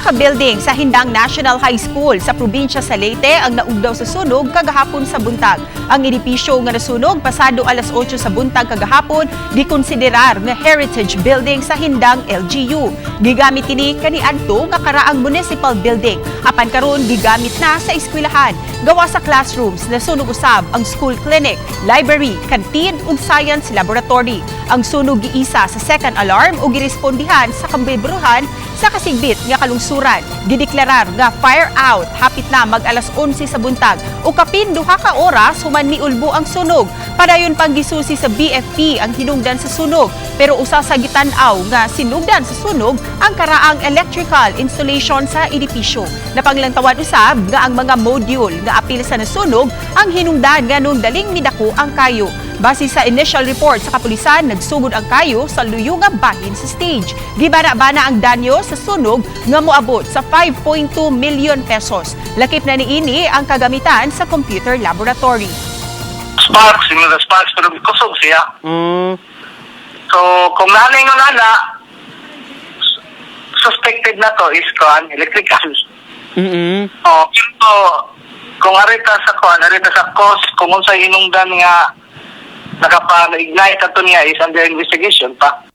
Ka building sa Hindang National High School sa probinsya sa Leyte ang naugdaw sa sunog kagahapon sa buntag. Ang edipisyo nga nasunog pasado alas 8 sa buntag kagahapon gikonsiderar nga heritage building sa Hindang LGU. Gigamit ini kaniadto nga karaang municipal building, apan karon gigamit na sa eskwelahan. Gawa sa classrooms, nasunog usab ang school clinic, library, canteen ug science laboratory. Ang sunog giisa sa second alarm ug girespondihan sa kambebruhan sa Kasigbit nga kalungsuran. Gideklarar nga fire out hapit na mag alas 11 sa buntag o kapin 2 ka oras human miulbo ang sunog. Padayon pang gisusi sa BFP ang hinungdan sa sunog, pero usa sa gitan-aw nga sinugdan sa sunog ang karaang electrical installation sa edipisyo. Napanglantawan usab nga ang mga module nga apil sa nasunog ang hinungdan nganong daling midako ang kayo. Base sa initial report sa kapulisan, nagsugod ang kayo sa luyo nga bahin sa stage. Gibana-bana ang danyo sa sunog nga moabot sa 5.2 million pesos. Lakip na niini ang kagamitan sa computer laboratory. Sparks, yung mga sparks, pero kusog siya. So, kung nanay nga nana, suspected na to is kuan, electrical. Oh, pero kung arita sa kuan, arita sa cause, kung unsay hinungdan nga nakapa-ignite ato niya is under investigation pa.